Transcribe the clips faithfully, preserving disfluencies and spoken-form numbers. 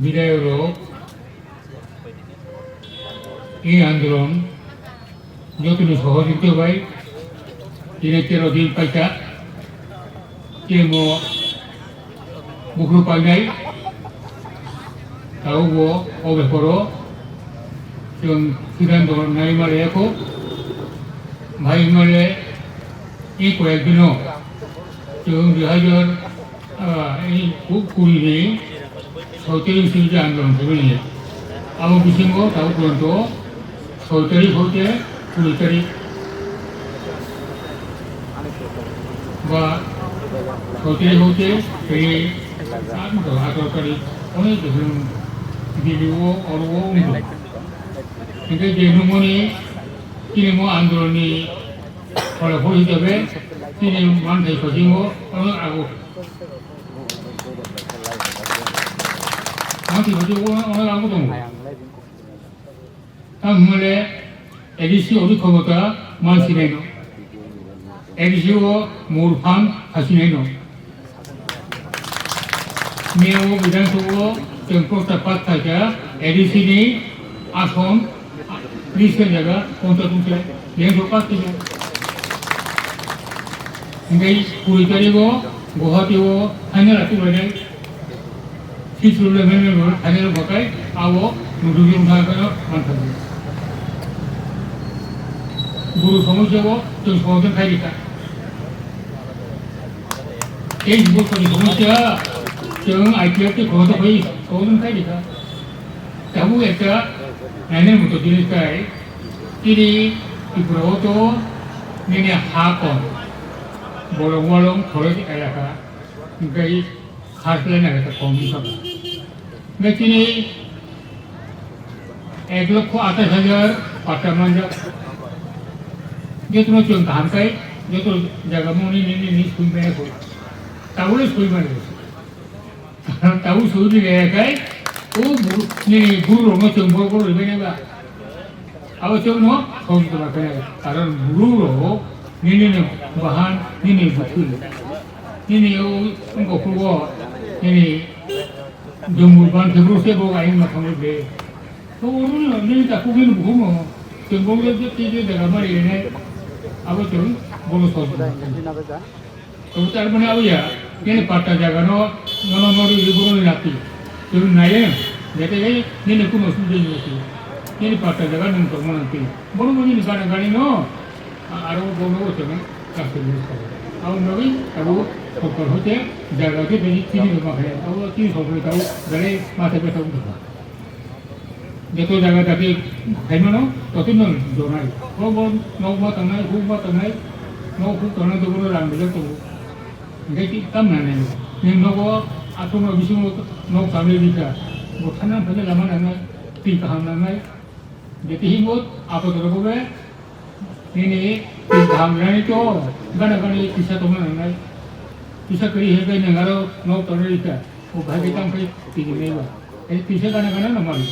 Bidayok rok, ei andolon jotoni sohojogita bai tini tero din paikha, tini bo bukhuk painai, tabukbo o beparo chwng siddhanto naima riyakho, bai hwnmale ei koyek dino chwng dui hajar Ah, ini ku-, kuri ni soi tarik sini je andolon khaimani. Abo bisingo tabuk porjonto soi tarik hoite kuri tarik ba soi tarik hoite tei atharo tarik onek bisingo Delhi o oro o wngkha. Hingke je nungmani chini mo andolon ni pholopho hisabe chini manthai sojimo onek ago. Mansi bati o, o, ang tongo. Tamo hwnle A D C ori khobota mansi naino. A D C o murphang khasi naino. Meo Bidhan Sabha o chwng prosta pass khaikha A D C ni ason Christian jaga poncha tungse, yang so pas tiga. Hingke kuri tarigo Guwahati o final ati bai dai. Six rule final rule final bakai abo nudu yung tha kano mantha. Guru somosya o tong somosya khai dikha. Ei bosor ni somosya tong I P F T khota khai somosya khai dikha. Tabuk ekta nainani moto jinis tai, chini Tripura o to nini ha kom, bolong bolong khorok elaka, hingkai khas lai naikha kom wngkha. Hingkai chini ek lokho athais hajar patta manjak, jotono chwng kaham khai, joto jaga moni nini nini sui maya kho, tabule sui maya kho. Tabuk soi di le kai, o buru, nini buru rok no chwng bor bor rwi manya ba. Abo chwng no soi di ba kai, karon buru rok nini ni bahan, nini bwtwi, nini o wngkok o, nini jumur ban thebro se bo ayung na thangwi de. To oro no nini ta kugin buhumo, chwng bo je je je jaga mari ne, abo chwng boro soi di ba kai. Abo tar mane abo ya, nini patta jaga no, nono nori ri bono ni nati. Turu naye, jete gai, nini kuno sujai ni nati. Nini patta jaga nung tong mano ti. Bono bo nini gana gani no, a-, aro bono bo tong, kasto ni sa. Abo nori, abo, kokor hote, jaga ke tini, tini no makhe. Abo tini sokre tau, gare, mate pe tau. Joto jaga dagi khaimano, totino jonai. Bo bo nok ma tangnai, huk ma tangnai, nok huk tangnai, joto rang bejak tongo. Hingke ki tam nanai. Ni nogo, athung no bisingo nok tamle rika. Bo thana phai lama nangnai, twi kaham nangnai. Jete hingo, apo toro bobe, nini twi kaham nangnai to, gana gana kisa tongna nangnai. Kisa kari hebai nangaro nok tamle rika. O bahai ke tam phai tini nai ba. Ai tisa gana gana na mali.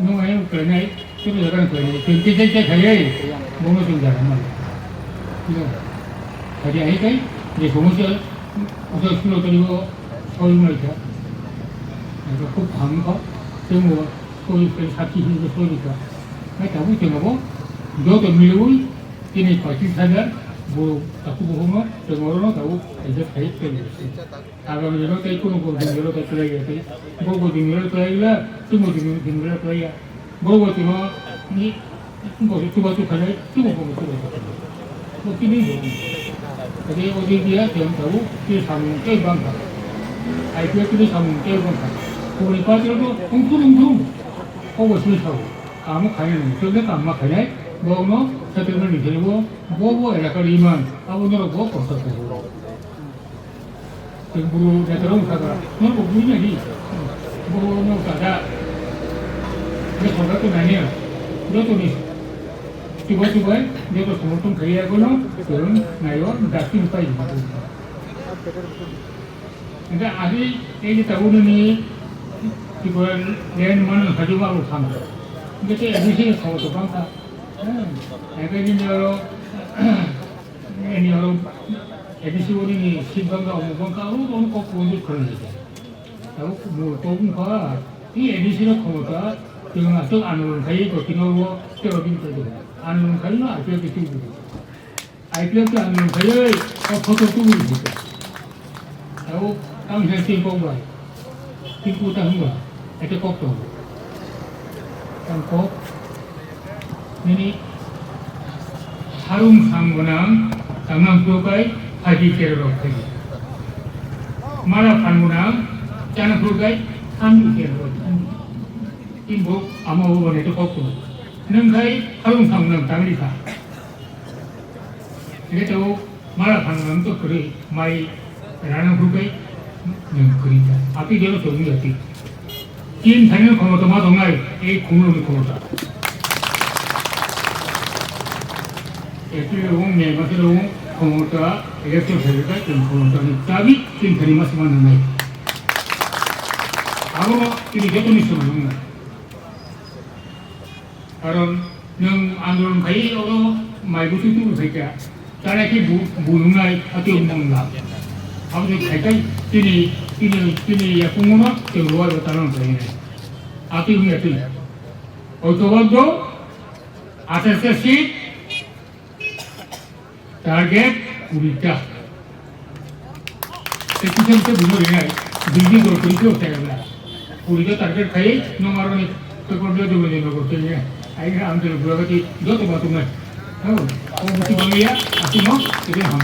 Nung ai klenai, tini gana klenai. Tini tisa tisa khai ai. Bono sung gana mali. Iya. Tadi ai kai, je somosa, usa sulo tadi ko, soi mai ka. Ai ko khub ham ko, temo, soi kai sakhi hin ko soi ka. Ai tabu temo ko, joto milui, tini pachis hajar, bo taku bohono, temo rono tabu, ai je khai temo. Agami dino tei kunu bo dingiro tei kwlai ya tei. Bo bo dingiro kwlai ya, tumo dingiro kwlai ya. Bo bo tino ni bo tuba tu khalai, tumo bo tuba tu khalai. Bo kini bo. Tei o di dia tiang tau, ti samung tei bang kha. Ai pia kini samung tei bang kha. Kuni pa tiro to ungthum ungthum. Ko bo sui sao. Kamu khainai nung, tei kamu ma khainai. Bo no settlement ni bo, bo bo elaka liman. Abo no bo kosa ko. Tei buru netra wng sakha, norok bo buina di. Bo no kada. Be sorkar to nai ya. Joto ni chubai chubai, joto somorthon khai ya kono, chwng nai o, dustin pai di. Ente agi, ei je tabuk ni Tripura land man haju ma bo sam. Ente te A D C ni khobor to bang kha. Hmm. Ente ni aro, ni aro, A D C ni seat bang kha, omo bang kha, aro, aro kok ko ni khwlai. Tabuk bo kok wngkha, tini A D C no khomota, chwng aswk andolon khaiwi totino o tero din kaido. Andolon khaiwi no I P F T twibo. I P F T andolon khaiwi o photo tubui di. Tabuk tamo khe tini kok bai. Tini kok ta hwnba, ete kok tongo. Tamo kok. Nini harung sam gwnang, tangna hwnkhe phaidi cherok phaidi. Mala phan gwnang, chana hwnkhe thandi cherok thandi. Tini bo amo bo ne to kok to. Nwng khai harung sam gwnang tangli kha. Ede to mala phan gwnang to kwrwi mai rana hwnkhe nwng kwrwi kha. Ati jeno to wngya ti. Tin thaino khomota ma tongnai, ei khumuloni khomota. April rung, May masa rung, khomota, election khaijak kha, chwng khomota ni chabi tin thaini masa ma nangnai. Abono tini jotoni soman wngnai. Karon nwng andolon khai oro mai busu tu khai kha. Tara khe bu-, bulungnai ati wngmangla. Abo se khai khai tini, tini, tini yakungono tei ruwa bo tara wngkha hinai. Ati wngya tini. Oitobaddo, athasha seat, target kurita. Tei kisa kisa buino rinai, building dol kuri khe utai abla. Puri khe target khai, nong aroni pekor doi doi doi nogor khe ye. Ai ang doi gura gati joto ba tungai. Hau, o buti bangya, asimo, tei ham.